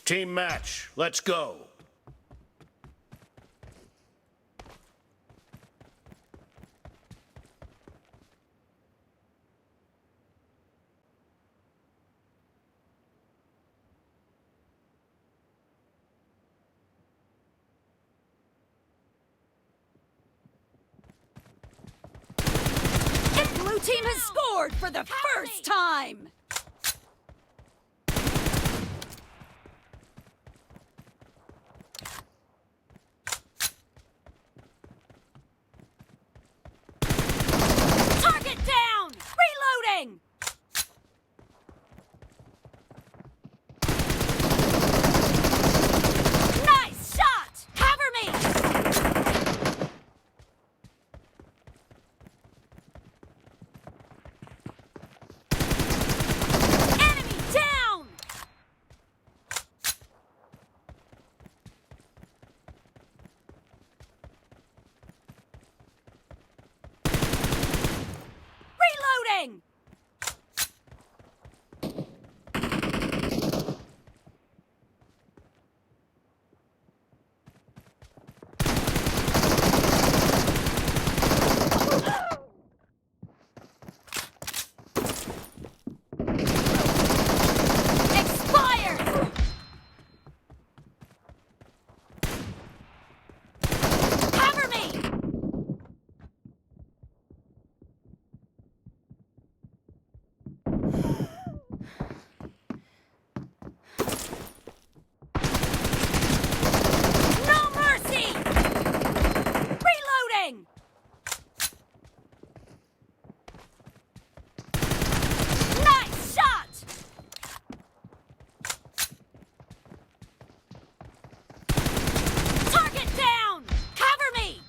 Team match, let's go. The blue team has scored for the first time! Target down! Reloading! Nice shot! Cover me! Enemy down! Reloading! Expired! Cover me! No mercy! Reloading! Nice shot! Target down! Cover me!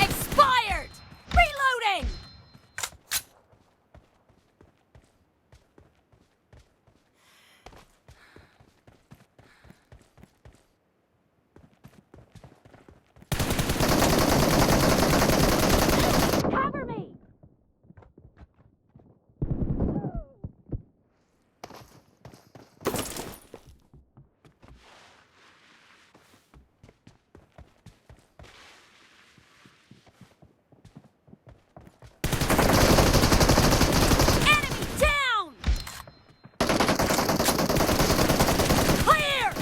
Expired! Reloading! Cover me! Enemy down! Clear!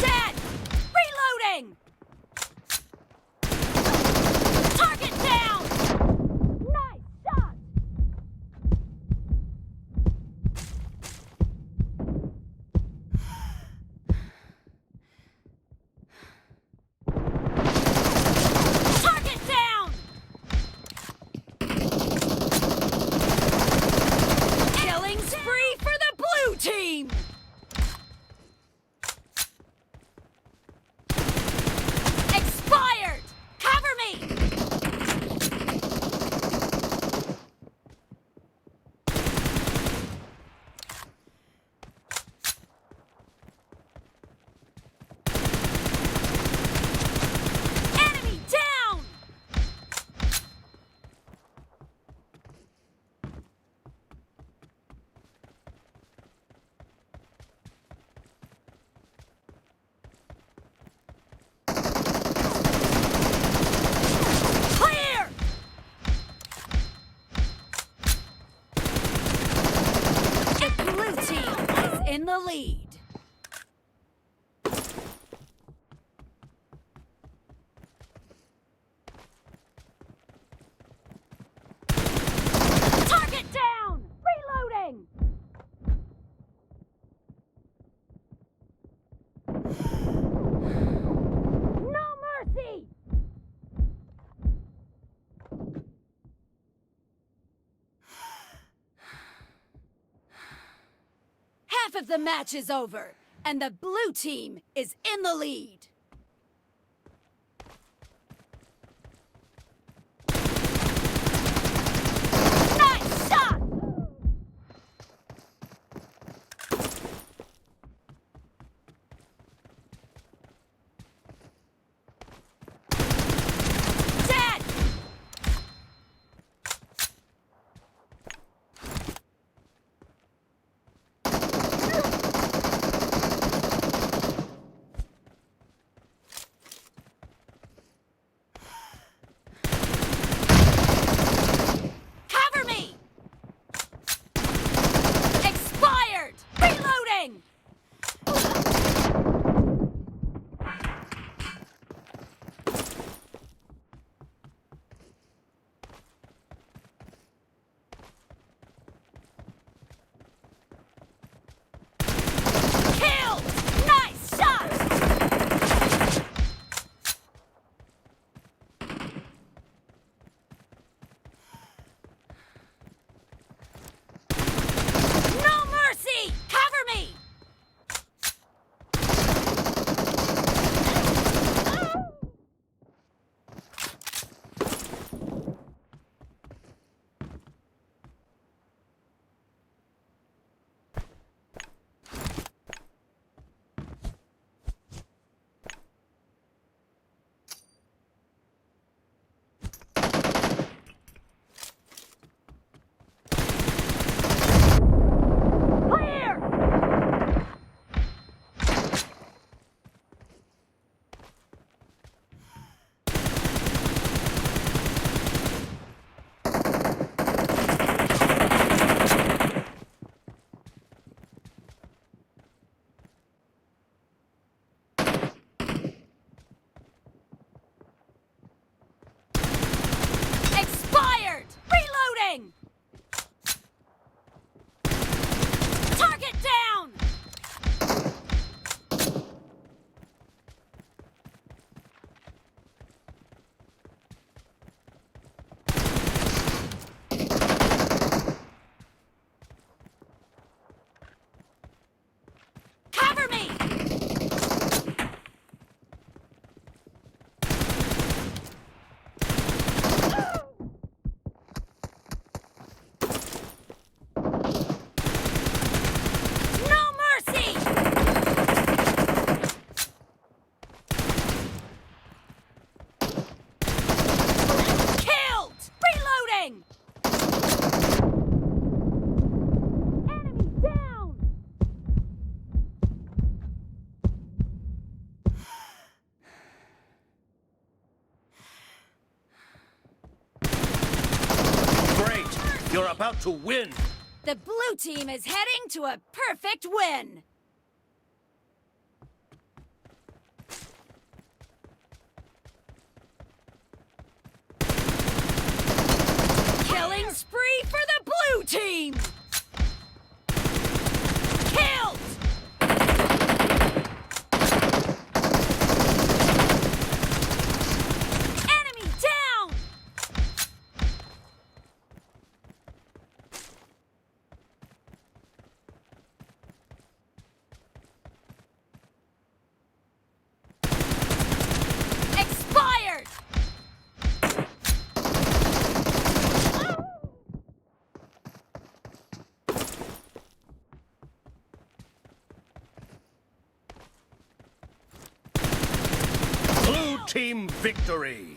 Dead! Reloading! Target down! Nice shot! Target down! Killing spree for the blue team! Expired! Cover me! Enemy down! Clear! The blue team is in the lead. Target down! Reloading! No mercy! Half of the match is over, and the blue team is in the lead. Nice shot! Dead! Cover me! Expired! Reloading! Killed! Nice shot! No mercy! Cover me! Clear! Expired! Reloading! Target down! Cover me! No mercy! Killed! Reloading! Enemy down! Great! You're about to win! The blue team is heading to a perfect win! Killing spree for the blue team! Killed! Enemy down! Expired! Blue team victory!